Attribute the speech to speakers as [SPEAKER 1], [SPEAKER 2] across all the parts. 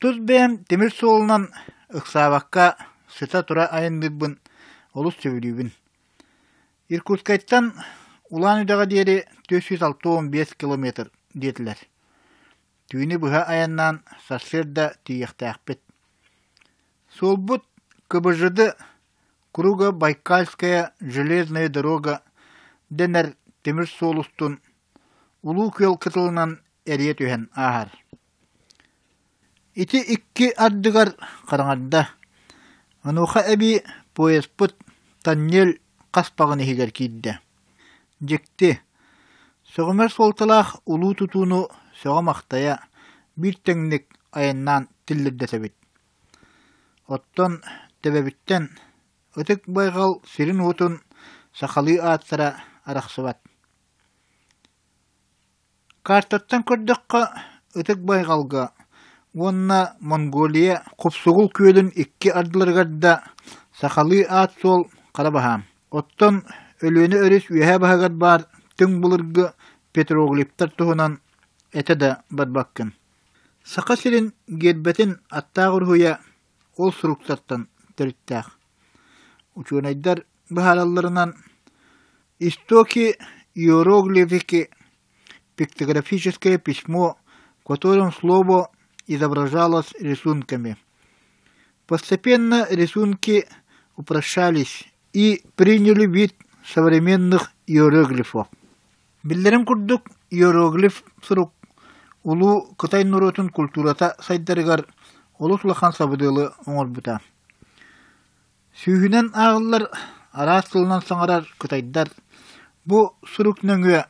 [SPEAKER 1] Тус бэйэм тимир суолунан ыксаабакка сыта-тура айанныырбын олус сөбүлүүбүн. Иркутскайтан Улан-Үдэҕэ диэри 465 километр диэтилэр. Түүнү быһа айаннаан сарсыарда тиийиэхтээхпит. Суолбут КБЖД Круго-Байкальская железная дорога дэнэр тимир суол устун Улуу Күөл кытылынан эрийэ түһэн ааһар. Ити икки ардыгар хараҥарда. Онуоха эбии поезпыт тоннель хаспаҕын иһигэр киирдэ. Дьикти, сөҕүмэр суолталаах улуу тутууну сөҕө-махтайа биир тэҥник айаннаан тиллирдэтэбит. Оттон төбөбүттэн Ытык Байҕал сирин-уотун сахалыы ааттара арахсыбат. Картаттан көрдөххө, Ытык Байҕалга уонна Монголия Хупсугул күөлүн икки ардыларыгар да сахалыы аат-суол хара баһаам. Оттон Өлүөнэ өрүс үөһээ баһыгар баар түҥ былыргы петроглифтар туһунан этэ да барбаккын. Саха сирин гиэрбэтин аттаах уруһуйа ол суруктартан төрүттээх. Учуонайдар быһааралларынан, «Истоки иероглифики пиктографическое письмо, в котором слово изображалось рисунками. Постепенно рисунки упрощались и приняли вид современных иероглифов. Биллэрин курдук, иероглиф сурук улуу Кытай норуотун культурата сайдарыгар олус улахан сабыдыалы оҥорбута. Сүүһүнэн ааҕыллар араас тылынан саҥарар кытайдар бу сурук нөҥүө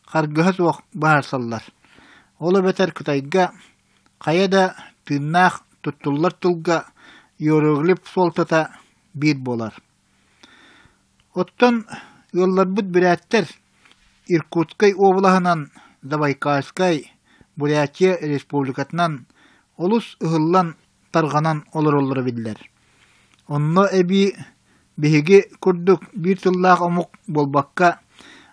[SPEAKER 1] харгыһа суох быһаарсаллар. Ол эбэтэр Кытайга хайа да тыыннаах туттуллар тылга иероглиф суолтата биир буолар. Оттон ыалларбыт бүрээттэр Иркутскай уобалаһынан, Забайкальскай, Бурятия республикатынан олус ыһыллан тарҕанан олороллоро биллэр. Онно эбии биһиги курдук биир тыллаах омук буолбакка,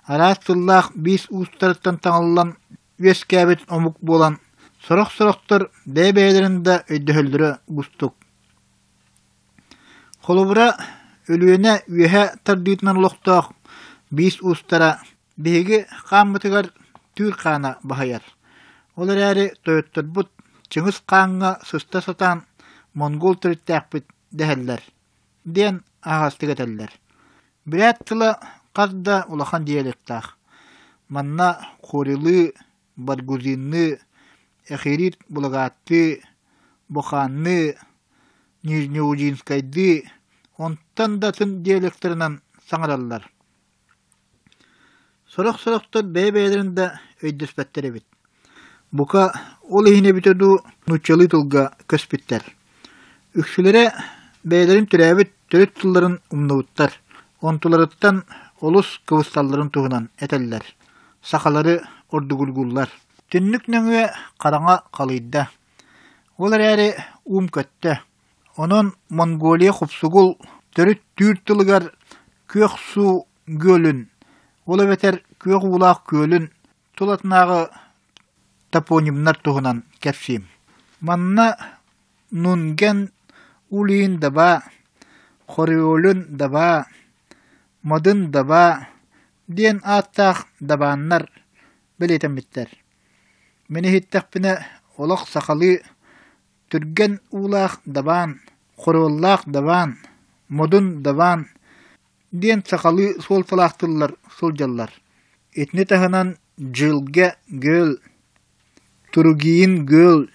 [SPEAKER 1] араас тыллаах биис уустарыттан таҥыллан үөскээбит омук буолан, сорох-сорохтор бэйэ-бэйэлэрин да өйдөһөллөрө уустук. Холобура, Өлүөнэ үөһэ тардыытынан олохтоох биис уустара Биһиги хааммытыгар түүр хаана баһыйар. Ол эрээри тойотторбут Чыҥыс хааҥҥа сыста сатаан монгол төрүттээхпит дэһэллэр диэн аһаҕастык этэллэр. Бүрээт тыла хас да улахан диалектаах. Манна хорилыы, баргузинныы, эхирит булагааттыы, бохаанныы, нижнеудинскайдыы, онтон да атын диалектарынан саҥараллар. Сорох-сорохтор бэйэ-бэйэлэрин да өйдөспөттөр эбит. Бука, ол иһин эбитэ дуу, нууччалыы тылга көспүттэр. Үксүлэрэ бэйэлэрин төрөөбүт төрүт тылларын умнубуттар, онтуларыттан олус кыбысталларын туһунан этэллэр, сахалары ордугургууллар. Түннүк нөҥүө хараҥа халыйда. Ол эрээри уум көттө. Онон Монголия хупсугул төрүт түүр тылыгар күөх суу күөлүн, ол эбэтэр күөх уулаах күөлүн тулатынааҕы топонимнар туһунан кэпсиим. Манна Нунген Улиин Даба, Хориолун Даба, Модун Даба диэн ааттаах дабааннар бэлиэтэммиттэр. Мин иһиттэхпинэ, олох сахалыы Түргэн уулаах дабаан, хоруоллаах дабаан, модун дабаан диэн сахалыы суолталаах тыллар сылдьаллар. Итини таһынан Дьылгэ Гөл, Туругиин Гөл,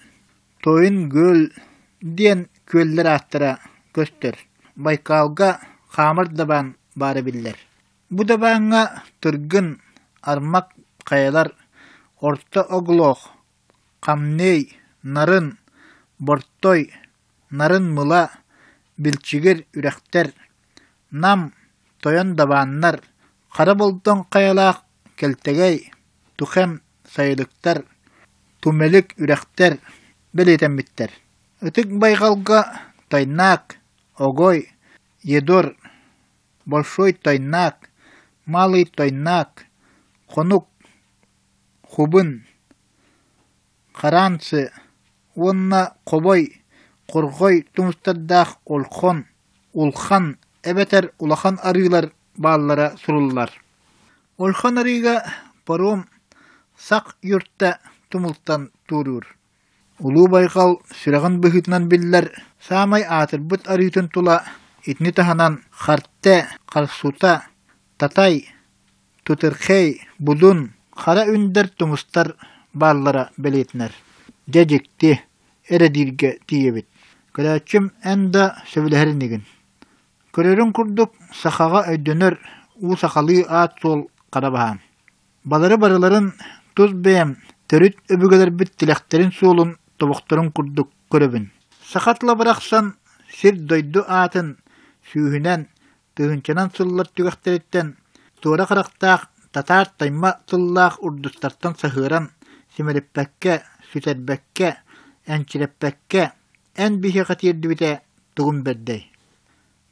[SPEAKER 1] Тойун Гөл диэн күөллэр ааттара көстөр. Байкалга хаамар дабаан баара биллэр. Бу дабааҥҥа Тыргын, Армак хайалар, Орто Оглоох, Хамней, Нарын, Бортой, Нарын Мыла, Билчигир үрэхтэр, Нам, Тойон Дабааннар, Хара Болдоҥ хайалаах Кэлтэгэй, Тухэм сайылыктар, Тумэлик үрэхтэр бэлиэтэммиттэр. Ытык Байҕалга Тайнаак, Огой, Едор, Большой Тайнаак, Малый Тайнаак, Хонук, Хубун, Харанцы уонна Хобой, Хорҕой тумустардаах Ольхон, Улхан эбэтэр Улахан арыылар бааллара суруллар. Ольхон арыыга паром Сах юрта тумултан туоруур. Улуу Байҕал сүрэҕин быһыытынан биллэр саамай аатырбыт арыытын тула итини таһынан Харте, Харсута, Татай, Тутырхей, Будун, Хара Үндэр тумустар бааллара бэлиэтэнэр. Дьэ дьикти, эрэ дииргэ тиийэбит. Көрөөччүм эн да сөбүлэһэр инигин. Көрөрүҥ курдук, сахаҕа өйдөнөр уу сахалыы аат-суол хара баһаам. Балары барыларын тус бэйэм төрүт өбүгэлэрбит тилэхтэрин суолун тобохторун курдук көрөбүн. Саха тыла барахсан сир-дойду аатын сүүһүнэн, тыһыынчанан сыллар түгэхтэриттэн туора харахтаах татаар тайма тыллаах урдустартан саһыаран симэлиппэккэ, сүтэрбэккэ, энчирэппэккэ эн биһиэхэ тиэрдибитэ тугун бэрдэй.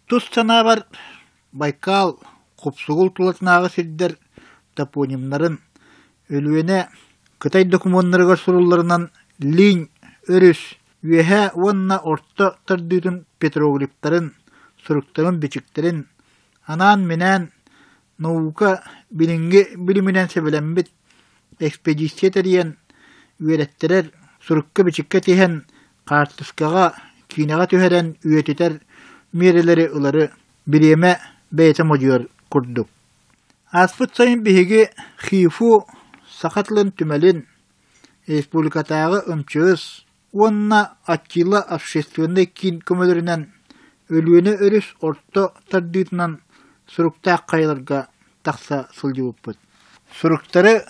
[SPEAKER 1] Тус санаабар, Байкал, Хупсугул тулатынааҕы сирдэр топонимнарын Өлүөнэ Кытай докумуоннарыгар сурулларынан Линь өрүс үөһээ уонна орто тардыытын петроглифтарын, суруктарын-бичиктэрин анаан-минээн наука билиҥҥи билиминэн сэбилэммит экспедиция тэрийэн үөрэттэрэр, сурукка-бичиккэ тиһэн, хаартыскаҕа, киинэҕэ түһэрэн үйэтитэр миэрэлэри ылары бириэмэ бэйэтэ модьуйар курдук. Ааспыт сайын биһиги ХИФУ саха тылын түмэлин, республикатааҕы МЧС уонна Аттила общественнай киин көмөлөрүнэн Өлүөнэ өрүс орто тардыытынан суруктаах хайаларга тахса сылдьыбыппыт. Суруктары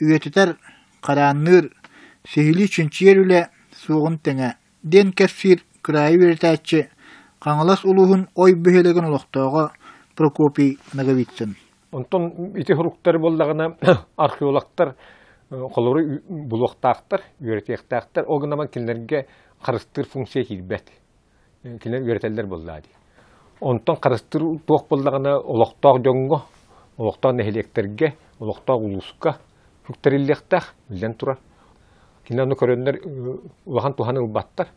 [SPEAKER 1] үйэтитэр, хараанныыр, сиһилии чинчийэр үлэ суоҕун тэҥэ, диэн кэпсиир кыраайы үөрэтээччи, Хаҥалас улууһун Ой бөһүөлэгин олохтооҕо Прокопий Ноговицын.
[SPEAKER 2] Онтон ити суруктары буоллаҕына археологтар холобуру булуохтаахтар, үөрэтиэхтээхтэр. Ол гынан кинилэргэ харыстыыр функция киирбэт. Кинилэр үөрэтэллэр буоллаа дии. Онтон харыстыыр туох буоллаҕына олохтоох дьоҥҥо, олохтоох нэһилиэктэргэ, олохтоох улууска сүктэриллиэхтээх, биллэн турар. Кинилэр ону көрөннөр улахан туһаны ылбаттар.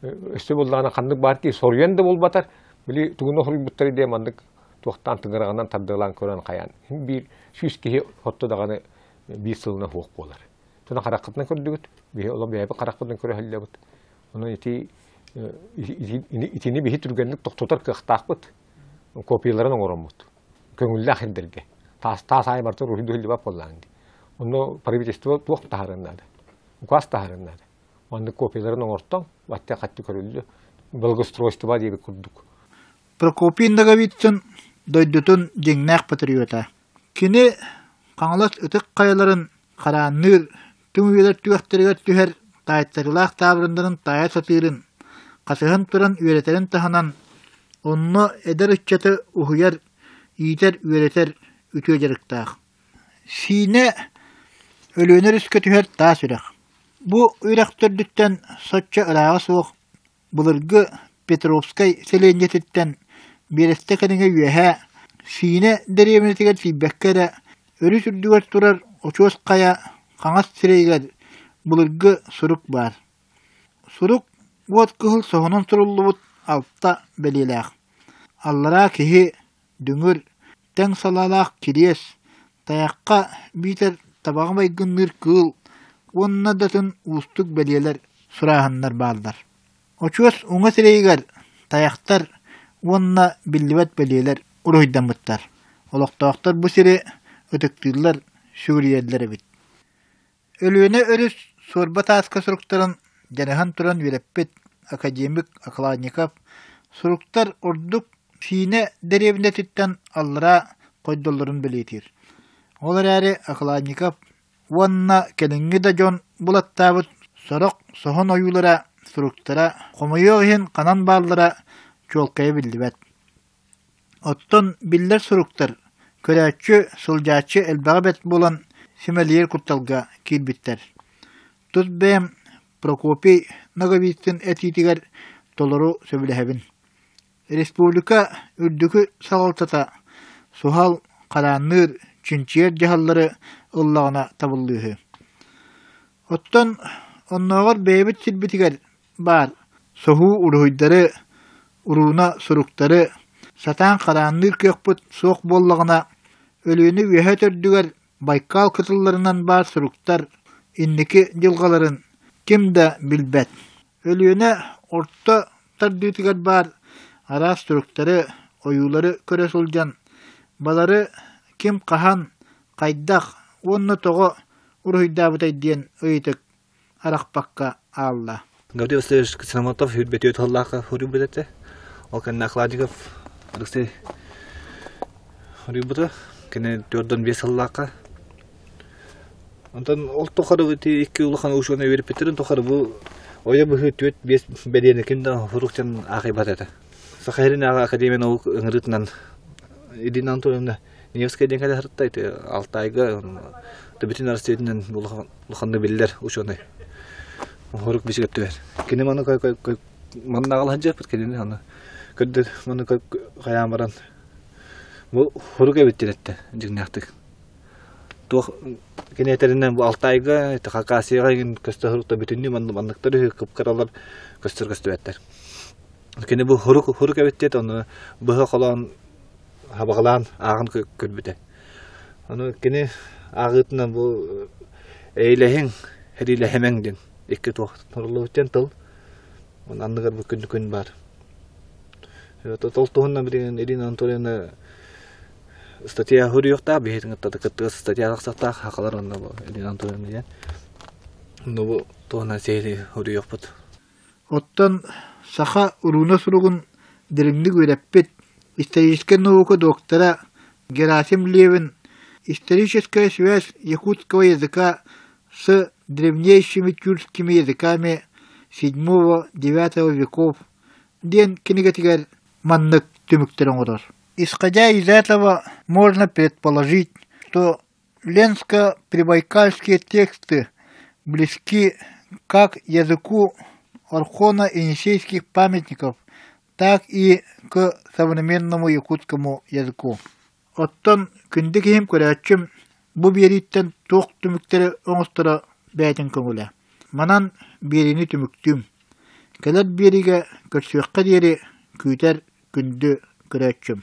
[SPEAKER 2] Өссө буоллаҕына ханнык баар киһи соруйан да буолбатар, били тугуна суруйбуттар диэн маннык туохтаан тыҥыраҕынан тардыалаан көрөн хайаан биир сүүс киһи хотто даҕаны биир сылынан суох буолар. Туна хараххытынан көрдүгүт, биһи олох бэйэбит харахпытынан көрө сылдьабыт. Онон ити итини биһи түргэнник тохтотор кыахтаахпыт. Копияларын оҥороммут. Көҥүллээх сирдэргэ. Таас таас аайы барыта уруһуйдуу сылдьыбат буоллаҕыҥ дии. Онно правительство туох таһаарыан наада? Указ таһаарыан наада. Маннык копияларын оҥортоҥ, баттах хатты көрүллү. Благоустройство диэбит курдук.
[SPEAKER 1] Прокопий Ноговицын дойдутун дьиҥнээх патриота. Кини Хаҥалас ытык хайаларын хараанныыр, түҥ үйэлэр түгэхтэригэр түһэр таайтарыылаах таабырыннарын таайа сатыырын, хасыһан туран үөрэтэрин таһынан, онно эдэр ыччаты уһуйар, иитэр-үөрэтэр үтүө дьарыктаах. Сиинэ Өлүөнэ өрүскэ түһэр таас үрэх. Бу үрэх төрдүттэн соччо ырааҕа суох Былыргы Петровскай сэлиэнньэтиттэн биэрэстэ кэриҥэ үөһээ Сиинэ дэриэбинэтигэр тиийбэккэ эрэ өрүс үрдүгэр турар очуос хайа хаҥас сирэйигэр былыргы сурук баар. Сурук уот кыһыл соһонон суруллубут алта бэлиэлээх. Аллараа киһи, дүҥүр, тэҥ салаалаах кириэс, тайахха биитэр табаҕа майгынныыр кыыл уонна да атын уустук бэлиэлэр сурааһыннар бааллар. Очуос уҥа сирэйигэр тайахтар уонна биллибэт бэлиэлэр уруһуйдаммыттар. Олохтоохтор бу сири ытыктыыллар, сүгүрүйэллэр эбит. Өлүөнэ өрүс суорба тааска суруктарын дьаныһан туран үөрэппит академик Окладников суруктар ордук Сиинэ дэриэбинэтиттэн аллараа хойдоллорун бэлиэтиир. Ол эрээри Окладников уонна кэлиҥҥи да дьон булаттаабыт сорох соһон ойуулара, суруктара хомойуох иһин ханан бааллара чуолкайа биллибэт. Оттон биллэр суруктар көрөөччү, сылдьааччы элбэҕэ бэрт буолан симэлийэр кутталга киирбиттэр. Тус бэйэм Прокопий Ноговицын этиитигэр толору сөбүлэһэбин. Республика үрдүкү салалтата суһал, хараанныыр, чинчийэр дьаһаллары ыллаҕына табыллыыһы. Оттон Оннооҕор бэйэбит сирбитигэр баар соһуу уруһуйдары, урууна суруктары сатаан хараанныыр кыахпыт суох буоллаҕына, Өлүөнэ үөһэ төрдүгэр Байкал кытылларынан баар суруктар инники дьылҕаларын ким да билбэт. Өлүөнэ орто тардыытыгар баар араас суруктары, ойуулары көрө сылдьан, балары ким хаһан, хайдах уонна тоҕо уруһуйдаабытай диэн ыйытык арахпакка аалла.
[SPEAKER 3] Гаврил Васильевич Ксенофонтов сүүрбэтиэт сыллаахха суруйбут этэ. Ол кэннэ Окладников Алексей суруйбута. Кини 45 сыллаахха. Онтон ол тухары ити икки улахан учуонай үөрэппиттэрин тухары бу ойо быһыы түөрт-биэс бэлиэни ким да сурук аахайбат этэ. Саха сиринээҕи академия наук ыҥырыытынан Ирина Анатольевна Невская диэн кэлэ сырытта ити Алтайга бүтүн Россиятынан улаханнык биллэр учуонай. Хорук бисик өттүгэр. Кини маны манна аҕалан дьиэппит кинини аны көрдөр маны хайаан баран бу хорук эбит диэн этте дьиҥнээхтик. Туох кини этэринэн бу Алтайга, ити Хакасияҕа игин көстө сырытта бүтүннүү маннык манныктар үһү кып-кыралар көстөр көстүбэттэр. Кини бу хорук хорук эбит диэт ону быһа холоон хабаҕалаан ааҕан көрбүтэ. Ону кини ааҕыытынан бу эйэлэһиҥ, сэриилэһимэҥ диэн икки туох суруллубут диэн тыл. Оны анныгар бу күн күн баар. Ол туһунан билигин Ирина Анатольевна статья суруйуохтаах, биһиэтин кытта кыттыгас статья тахсыахтаах сахалар онно бу Ирина Анатольевна диэн. Онно бу туһунан сиһилии суруйуохпут.
[SPEAKER 1] Оттон саха урууна суругун дириҥник үөрэппит историческай наука доктора Герасим Левин «Историческая связь якутского языка с древнейшими тюркскими языками VII-IX веков» диэн кинигэтигэр маннык түмүктэри оҥорор. Исходя из этого, можно предположить, что Ленско-прибайкальские тексты близки как языку орхоно-енисейских памятников, так и к современному якутскому языку. Оттон күндү киһим көрөөччүм бу биэрииттэн туох түмүктэри оҥосторо бэйэтин көҥүлэ. Манан биэриини түмүктүүм. Кэлэр биэриигэ көрсүөххэ диэри күүтэр күндү көрөөччүм.